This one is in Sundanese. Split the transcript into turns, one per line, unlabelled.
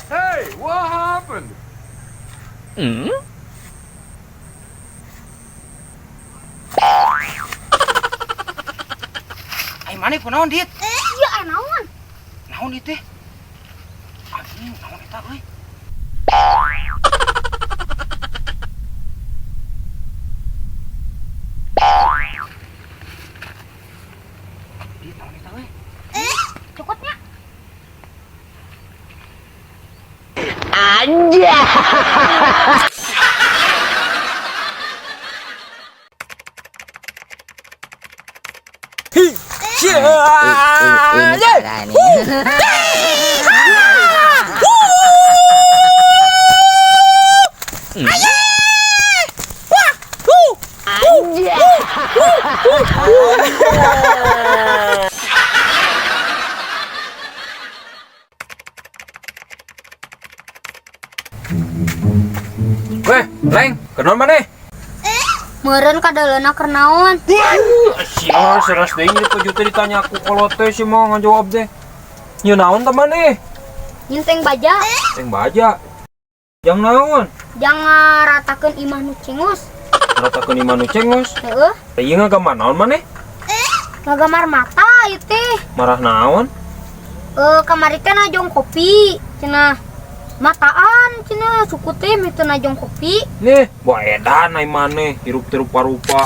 Hey, what happened?
Ai maneh kunaon, Dit?
Iya, naon?
Naon ieu teh? Anjing, naon eta euy? Dit, naon eta euy?
Cukupnya.
Ini parah nih.
Weh, Leng, kenaon maneh?
Meureun kadaleuna keur naon?
Sia, seras deui nyeri teh ditanya aku kolot teh si mau ngajawab teh. Nyu naon teh maneh?
Nyenteng baja.
Teng baja. Yang naon?
Jangan ratakeun imah nu cengos.
Ratakeun imah nu cengos.
Heeh.
Teh ieu ngagambar naon maneh?
Ngagambar mata ieu teh.
Marah naon?
Kamari teh najong kopi cenah. Mataan cenah suku teh meh teu najong kopi.
Nih, bawa edan ai maneh hirup teh rupa-rupa.